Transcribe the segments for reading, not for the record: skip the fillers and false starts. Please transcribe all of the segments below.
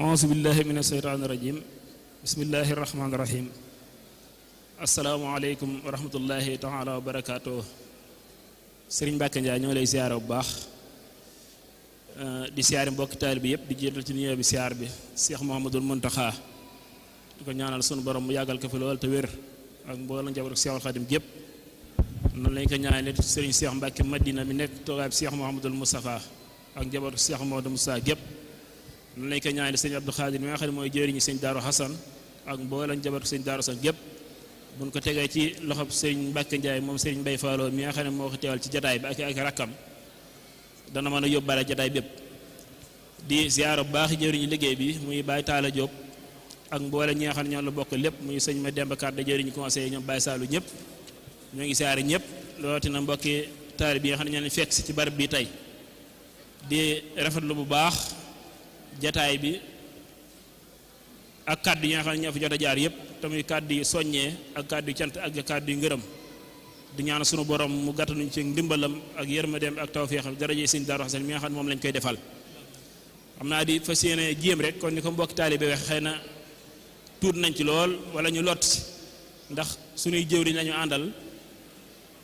auzu billahi mina sheytaani rajim bismillahi rahmaani rahim asalaamualeykum wa rahmatullahi taala wa barakaatu. Sëriñ Mbàkke Njaay ñoo lay siyaare bu baax di siyaare mbokki taalibe bi yëpp di jéetal ci nuyoo bi siyaar bi Cheikh Mouhamadul Muntaxa di ko ñaanal sunu borom mu yàggal ko fi lool te wér ak mboolem njabootu Seexul Xadim gépp noonu lañ ko ñaanal Sëriñ Cheikh Mbàkke Madina mi nekk toogaay bi Cheikh Mouhamadul Moustapha ak njabootu Cheikh Mouhamadul Moustapha gépp noonu lañ ko ñaanal sëñ Abdou Khadir mi nga xam ne mooy jëriñu sëñ Daaru Xasan ak mboolem njabootu sëñ Daaru Xasan gépp buñ ko tegee ci loxob sëriñ Mbàkke Njaay moom sëriñ Mbay Faaloo mi nga xam ne moo ko teewal ci jataay bi ak rakkam dana mën a yóbbaale jataay bépp di ziyaara bu baax jëriñu liggéey bi muy Baye Taala Jóob ak mboole ñi nga xam ne ñoo la bokk lépp muy sëñ ma Demba Kàr da jëriñu conseil ñoom Baye Saalu ñëpp ñoo ngi ziyaare ñëpp rawatina mbokki taali bi nga xam ne ñoo leen fekk si ci barab bi tey di rafetlu bu baax jataay bi ak kàddu yi nga xam ne ñoo fi jot a jaar yëpp te muy kàddu yi soññee ak kàddu yi cant ak kàddu yi ngërëm di ñaan sunu borom mu gàttanuñ ci ndimbalam ak yërmandeem ak tawfeexam daraje sëñ Daaru Xasan mi nga xam ne moom lañ koy defal xam naa di fas yéene jéem rek kon ni ko mbokki taalibe wax xëy na tuut nañ ci lool wala ñu lot si ndax suñuy jëwriñ lañu àndal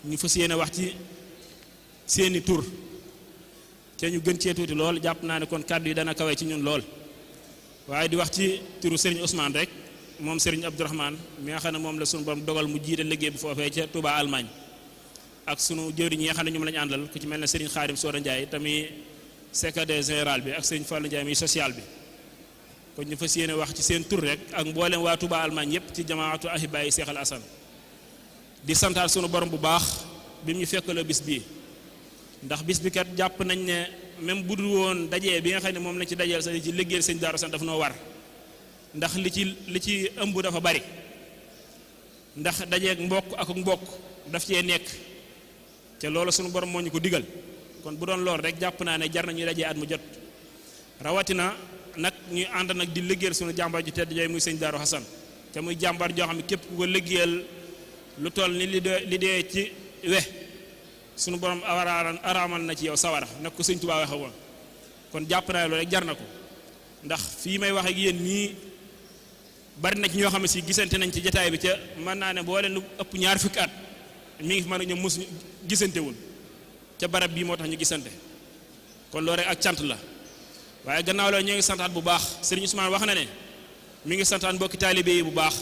ñu fas yéene wax ci seeni tur te ñu gën cee tuuti lool jàpp naa ne kon kàddu yi dana kawe ci ñun lool waaye di wax ci turu Serigne Ousmane rek moom Serigne Abdourahmane mi nga xam ne moom la sunu borom dogal mu jiite liggéey bu foofee ca Touba Allemagne ak sunu jëwriñ yi nga xam ne ñoom lañu àndal ku ci mel ne Serigne Khadim Soda Ndiaye tamit secrétaire général bi ak Serigne Fallou Ndiaye mi social bi kon ñu fas yéene wax ci seen tur rek ak mboolem waa Touba Allemagne yëpp ci jamaatu ahibaa yi Seexal Asan di santaal sunu borom bu baax bi mu ñu fekkaloo bis bii ndax bis bi kat jàpp nañ ne même bu dul woon dajee bi nga xam ne moom lañ ci dajeel sax ci liggéeyal sëñ Daaru Asan daf noo war ndax li ci ëmb dafa bari ndax dajeeg mbokk ak mbokk daf cee nekk te loolu sunu borom moo ñu ko digal kon bu doon lool rek jàpp naa ne jar na ñuy dajee at mu jot rawatina nag ñuy ànd nag di liggéeyal sunu jàmbar ju tedd jooy muy sëñ Daaru Xasan te muy jàmbar joo xam ne képp ku ko liggéeyal lu toll ni li dee ci sunu borom araamal na ci yow sawara nag ko sëñ Tuubaa waxe woon kon jàpp naa loolu rek jar na ko ndax fii may wax ak yéen nii bari na ci ñoo xam ne si gisante nañ ci jataay bi ca mën naa ne boo leen lu ëpp ñaar fukki at mi ngi fi mën a ñoom mosu gisantewul ca barab bii moo tax ñu gisante kon loolu rek ak cant la waaye gannaaw loolu ñoo ngi santaat bu baax Serigne Ousmane wax na ne mi ngi santaat mbokki taalibe yi bu baax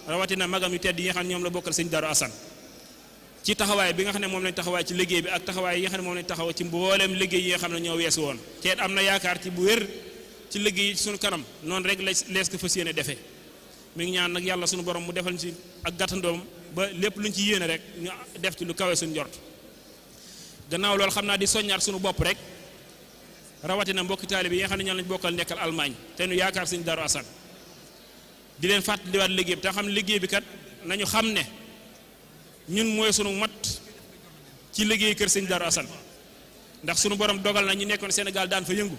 rawatina magam yu tedd yi nga xam ne ñoom la bokkal sëñ Daaru Asan ci taxawaay bi nga xam ne moom lañ taxawaay ci liggéey bi ak taxawaay yi nga xam ne moom lañ taxaw ci mbooleem liggéey yi nga xam ne ñoo weesu woon ceet am na yaakaar ci bu wér ci liggéey suñu kanam noonu rek lees ko fas yéene defee mi ngi ñaan nag yàlla suñu borom mu defal ci ak gàttandoom ba lépp luñ ci yéene rek ñu def ci lu kawe suñu njort gannaaw loolu xam naa di soññaat suñu bopp rek rawatina mbokki taalibe yi nga xam ne ñoo lañ bokkal nekkal Allemagne te nu yaakaar sëñ Daaru Asan di leen fàttaliwaat liggéey bi te xam liggéey bi kat nañu xam ne ñun mooy sunu mat ci liggéey kër sëñ Daaru Asan ndax sunu borom dogal na ñu nekkoon Sénégal daan fa yëngu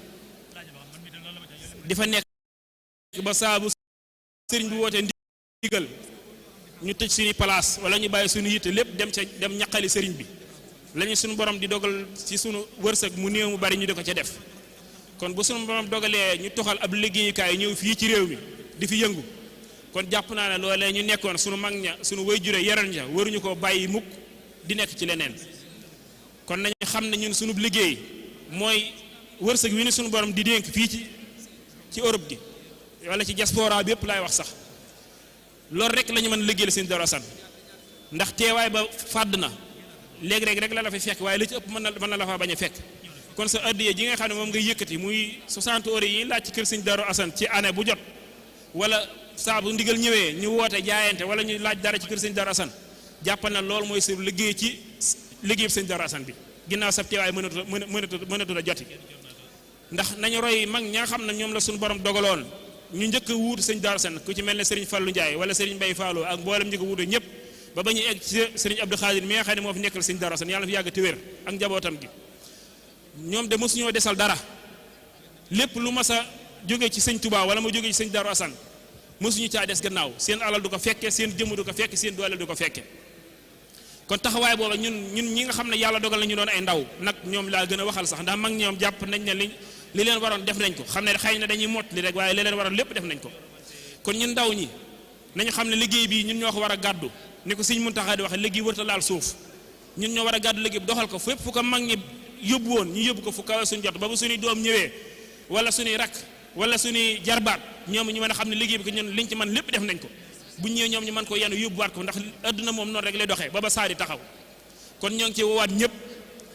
di fa nekk ba saabu sëriñ bi wootee ndigal ñu tëj suñu place wala ñu bàyyi suñu yitte lépp dem ñaqali sëriñ bi lañu sunu borom di dogal ci sunu wërsëg mu néew mu bari ñu di ko ca def kon bu sunu borom dogalee ñu toxal ab liggéeyukaay ñëw fii ci réew mi di fi yëngu kon jàpp naa ne loolee ñu nekkoon sunu mag ña sunu way jure yaral ña waruñu koo bàyyi mukk di nekk ci leneen kon nañu xam ne ñun sunu liggéey mooy wërsëg wi ni sunu borom di dénk fii ci Europe gi wala ci diaspora bi yëpp laay wax sax loolu rek la ñu mën liggéeyal seen Daaru Asan ndax teewaay ba fàdd na léegi rek la la fa fekk waaye li ci ëpp mën na la fa bañ a fekk kon sa addiya ji nga xam ne moom ngay yëkkati muy 60 euros yi laaj ci kër sëñ Daaru Asan ci année bu jot wala saa bu ndigal ñëwee ñu woote jaayante wala ñu laaj dara ci kër sëñ Daaru Asan jàppal na loolu mooy sa liggéey ci liggéey sëñ Daaru Asan bi ginnaaw sa teewaay mënatu a joti ndax nañu roy mag ña nga xam ne ñoom la suñu borom dogaloon ñu njëkk a wuutu sëñ Daaru Asan ku ci mel ne Serigne Fallou Ndiaye wala Serigne Mbaye Fallou ak mboolem njëkk a wuutu ñëpp ba ñuy egg ci Serigne Abdou Khadir mi nga xam ne moo fi nekkal sëñ Daaru Asan yàlla fi yàgg te wér ak njabootam gi ñoom de mësuñoo desal dara lépp lu mas a jóge ci sëñ Touba wala mu jóge ci sëñ Daaru Asan mësuñu caa des gannaaw seen alal du ko fekke seen jëmm du ko fekke seen doole du ko fekke kon taxawaay booba ñun ñi nga xam ne yàlla dogal na ñu doon ay ndaw nag ñoom laa gën a waxal sax ndax mag ñoom jàpp nañ ne li leen waroon def nañ ko xam ne xëy na dañuy mottali rek waaye li leen waroon lépp def nañ ko. kon ñun ndaw ñi nañu xam ne liggéey bii ñun ñoo ko war a gàddu ni ko Sëriñ Muntaxa di waxe liggéey wërta laal suuf ñun ñoo war a gàddu liggéey doxal ko fépp fu ko mag ñi yóbbu woon ñu yóbbu ko fu kawe suñu jot ba bu suñuy doom ñëwee wala suñuy rakk wala suñuy jarbaat ñoom ñu mën a xam ne liggéey bi ko ñun liñ ci man lépp def nañ ko bu ñëwee ñoom ñu mën ko yenu yóbbuwaat ko ndax adduna moom noonu rek lay doxee ba saari taxaw. kon ñoo ngi ci woowaat ñëpp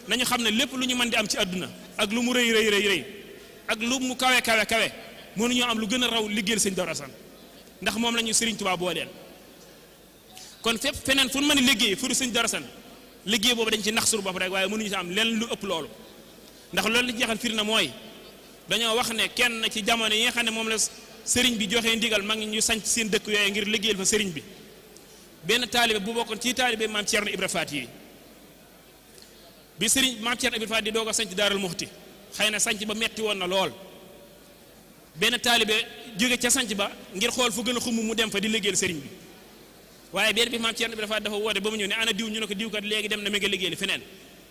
nañu xam ne lépp lu ñu mën di am ci adduna ak lu mu rëy rëy rëy rëy ak lu mu kawe kawe kawe mënuñoo am lu gën a raw liggéeyal Sëriñ Darou Assane ndax moom la ñu Sëriñ Tuubaa booleel. kon fépp feneen fu ñu mën a liggéey fu Sëriñ Darou Assane liggéey boobu dañ ci nax suñu bopp rek waaye mënuñu ci am lenn lu ëpp loolu ndax loolu li jeexal firi na mooy dañoo wax ne kenn ci jamono yi nga xam ne moom la sëriñ bi joxe ndigal mag ñi ñu sanc seen dëkk yooyu ngir liggéeyal fa sëriñ bi benn taalibe bu bokkoon ci taalibe maam Thierno Ibra Faty yi bi sëriñ maam Thierno Ibra Faty di doog a sanc Daarul Muxti xëy na sanc ba metti woon na lool benn taalibe jóge ca sanc ba ngir xool fu gën a xumb mu dem fa di liggéeyal sëriñ bi waaye benn bi maam Thierno Ibra Faty dafa woote ba mu ñëw ne ana diw ñu ne ko diw kat léegi dem na mi nga liggéeyal feneen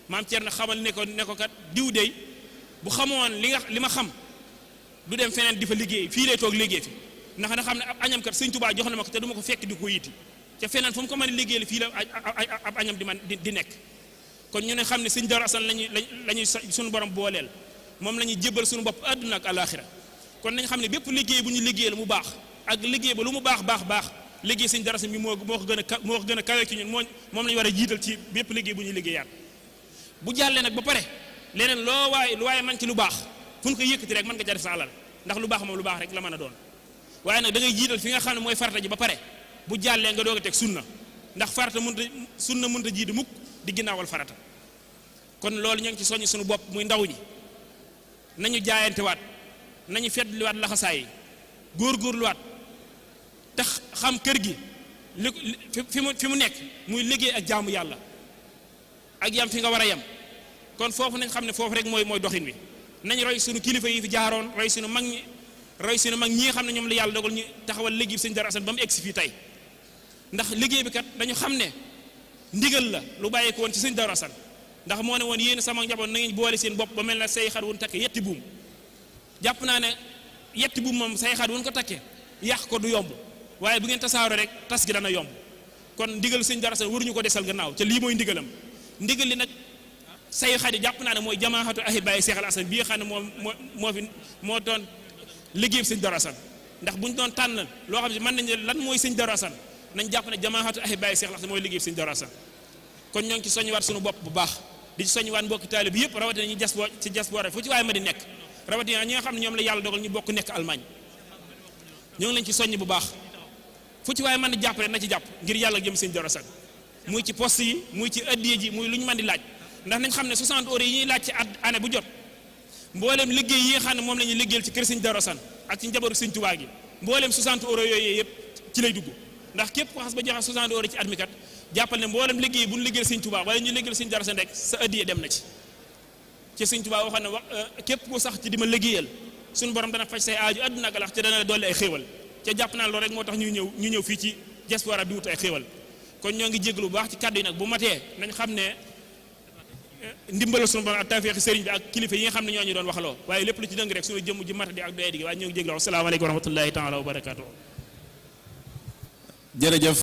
maam Thierno xamal ne ko kat diw dey bu xamoon li ma xam du dem feneen di fa liggéey fii lay toog liggéey fi ndax na xam ne ab añam kat Sëriñ Tuubaa jox na ma ko te du ma ko fekk di ko yiti ca feneen fu mu ko mën a liggéeyal fii la ab añam di nekk. kon ñu ne xam ne Sëriñ Darou Assane lañuy suñu borom booleel moom la ñuy jébbal suñu bopp àdduna ak alaaxira kon nañ xam ne bépp liggéey bu ñu liggéeyal mu baax ak liggéey ba lu mu baax liggéey Sëriñ Darou Assane bi moo ko gën a kawe ci ñun moom lañu war a jiital ci bépp liggéey bu ñuy liggéeyaat bu jàllee nag ba pare leneen lu waaye man ci lu baax fu ñu ko yëkkati rek mën nga jar sa alal ndax lu baax moom lu baax rek la mën a doon waaye nag da ngay jiital fi nga xam ne mooy farata ji ba pare bu jàllee nga doog a teg sunna ndax farata sunna mënta jiitu mukk di ginnaawal farata kon loolu ñoo ngi ci soññ suñu bopp muy ndaw ñi nañu jaayantewaat nañu feddliwaat laxasaay góorgóorluwaat tax xam kër gi fi mu nekk muy liggéey ak jaamu yàlla ak yam fi nga war a yam kon foofu nañ xam ne foofu rek mooy doxin wi nañ roy suñu kilifa yi fi jaaroon roy suñu mag ñi nga xam ne ñoom la yàlla dogal ñu taxawal liggéey bi Sëriñ Darou Assane ba mu egsi fii tey ndax liggéey bi kat dañu xam ne ndigal la lu bàyyeeko woon ci Sëriñ Darou Assane ndax moo ne woon yéen sama njaboot na ngeen boole seen bopp ba mel na say xar wun takke yetti buum jàpp naa ne yetti buum moom say xar wun ko takke yàq ko du yomb waaye bu ngeen tasaaroo rek tas gi dana yomb kon ndigal Sëriñ Darou Assane waruñu ko desal gannaaw ca lii mooy ndigalam ndigal li nag say xar yi jàpp naa ne mooy jamaahatu ahibaay Seex al Asan bii nga xam ne moo doon liggéey Sëriñ Darou Assane ndax bu ñu doon tànn loo xam ne mën nañu lan mooy Sëriñ Darou Assane nañ jàpp ne jamaahatu ahibaay Seex al Asan mooy liggéey Sëriñ Darou Assane kon ñoo ngi ci soññiwaat suñu bopp bu baax di ci soññiwaat mbokki taalibe bi yëpp rawatina ñu ci diaspora fu ci waaye ma di nekk rawatina ñi nga xam ne ñoom la yàlla dogal ñu bokk nekk Allemagne ñoo ngi leen ci soññ bu baax fu ci waaye mën di jàpp rek na ci jàpp ngir yàlla jëm Sëriñ Darou Assane muy ci poste yi muy ci addiya ji muy lu ñu mën di laaj ndax nañ xam ne 60 euros yi ñuy laaj ci année bu jot mbooleem liggéey yi nga xam ne moom la ñuy liggéeyal ci kër Sëriñ Darou Assane ak ci njabootu Sëriñ Tuubaa gi mbooleem 60 euros yooyu yëpp ci lay dugg ndax képp ko xas ba joxe 60 euros ci at mi kat jàppal ne mbooleem liggéey bu ñu liggéeyal Sëriñ Tuubaa wala ñu liggéeyal Sëriñ Darou Assane rek sa addiya dem na ci Sëriñ Tuubaa waxoon ne képp ku sax ci di ma liggéeyal suñu borom dana faj say aaju àdduna ak alax te dana la dolli ay xéewal ca jàpp naa loolu rek moo tax ñu ñëw fii ci diaspora bi wut ay xéewal kon ñoo ngi jéglu bu baax ci kàddu yi nag bu matee nañ xam ne ndimbalal sunu borom ak tawfeexi sëriñ bi ak kilifa yi nga xam ne ñoo ñu doon waxaloo waaye lépp lu ci dëng rek suñu jëmm ji matadi ak doye di waaye ñoo ngi jéglu asalaamaaleykum wa rahmatullahi taala wa barakaatu. jërëjëf